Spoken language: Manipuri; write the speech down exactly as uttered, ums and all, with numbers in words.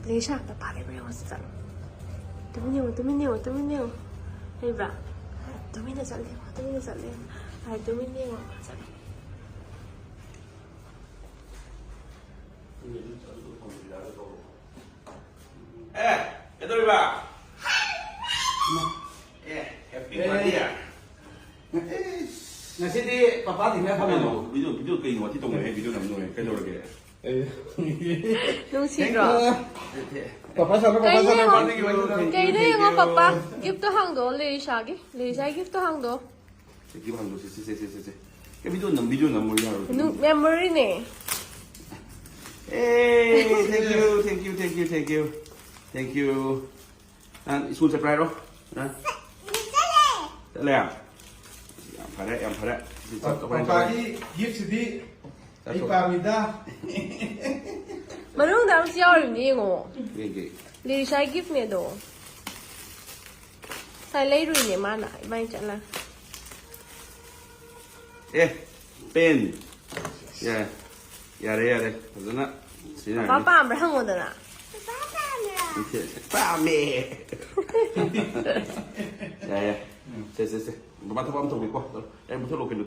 ꯂꯩꯁꯥ, ꯄꯄꯥ ꯂꯩꯕ꯭ꯔꯥ ꯌꯦꯡꯉꯣ, ꯆꯠꯂꯣ꯫ ꯇꯨꯃꯤꯟ ꯌꯦꯡꯉꯣ, ꯇꯨꯃꯤꯟ ꯌꯦꯡꯉꯣ, ꯇꯨꯃꯤꯟ ꯌꯦꯡꯉꯣ꯫ ꯂꯩꯕ꯭ꯔꯥ? ꯇꯨꯃꯤꯟꯅ ꯆꯠꯂꯦ, ꯇꯨꯃꯤꯟꯅ ꯆꯠꯂꯦ꯫ ꯑꯥꯏ, ꯇꯨꯃꯤꯟ ꯌꯦꯡꯉꯣ, ꯆꯠꯂꯣ꯫ ꯑꯦ, ꯀꯩꯗꯧꯔꯤꯕ? ꯑꯦ, happy birthday꯫ ꯉꯁꯤꯗꯤ ꯄꯄꯥ ꯊꯦꯡꯅ ꯐꯝꯃꯣ꯫ ꯀꯩꯅꯣ, video, video ꯀꯩꯅꯣ ꯋꯥꯊꯤ ꯇꯧꯅꯔꯦ, video ꯅꯝ ꯂꯣꯏꯔꯦ꯫ ꯀꯩꯗꯧꯔꯒꯦ? ꯅꯨꯡꯁꯤꯗ꯭ꯔꯣ? ꯄꯄꯥ ꯁꯥꯟꯅ, ꯄꯄꯥ ꯀꯩꯅꯣ ꯁꯥꯟꯅ, ꯌꯦꯡꯉꯣ? ꯄꯄꯥ ꯁꯥꯟꯅ, ꯄꯄꯥ ꯁꯥꯟꯅ꯫ ꯀꯩꯅꯣ ꯌꯦꯡꯉꯣ, ꯄꯄꯥ꯫ Gift ꯇꯣ ꯍꯥꯡꯗꯣꯛꯑꯣ, ꯂꯤꯔꯤꯁꯥꯒꯤ꯫ ꯂꯤꯔꯤꯁꯥꯒꯤ gift ꯇꯣ ꯍꯥꯡꯗꯣꯛꯑꯣ꯫ ꯁꯦ, gift ꯍꯥꯡꯗꯣꯛꯁꯤ, ꯁꯦ, ꯁꯦ, ꯁꯦ, ꯁꯦ꯫ ꯑꯦ, video ꯅꯝ, video ꯅꯝꯃꯣ ꯌꯥꯔꯣꯏ꯫ ꯅꯨ-, memory ꯅꯦ꯫ ꯑꯦ, thank you, thank you, thank you, thank you, thank you꯫ ꯅꯪ school ꯆꯠꯄ꯭ꯔꯥ ꯍꯥꯏꯔꯣ? ꯍꯥ? ꯆꯠꯂꯦ꯫ ꯌꯥꯝ ꯐꯔꯦ, ꯌꯥꯝ ꯐꯔꯦ꯫ ꯄꯄꯥꯒꯤ gift ꯁꯤꯗꯤ ꯑꯩ ꯄꯥꯝꯃꯤꯗ꯫ ꯃꯅꯨꯡꯗ ꯑꯃꯁꯨ ꯌꯥꯎꯔꯤꯕꯅꯦ, ꯌꯦꯡꯉꯣ꯫ ꯌꯦꯡꯒꯦ꯫ ꯂꯤꯔꯤꯁꯥꯏ gift ꯅꯦ ꯑꯗꯣ꯫ ꯉꯁꯥꯏ ꯂꯩꯔꯨꯏꯅꯦ ꯃꯥꯅ, ꯏꯕꯥꯅꯤ ꯆꯠꯂꯒ꯫ ꯑꯦ, pen꯫ ꯌꯥꯔꯦ, ꯌꯥꯔꯦ, ꯌꯥꯔꯦ꯫ ꯐꯖꯅ ꯁꯤꯖꯤꯟꯅꯔꯅꯤ꯫ ꯄꯥꯝꯕ꯭ꯔꯥ ꯍꯪꯉꯣꯗꯅ꯫ ꯄꯥꯝꯃꯦ꯫ ꯌꯥꯔꯦ, ꯌꯥꯔꯦ꯫ ꯁꯦ, ꯁꯦ, ꯁꯦ꯫ ꯕꯕꯥ ꯊꯕꯛ ꯑꯃ ꯇꯧꯒꯦꯀꯣ꯫ ꯑꯩ ꯃꯨꯊꯠꯂꯣ ꯀꯩꯅꯣ꯫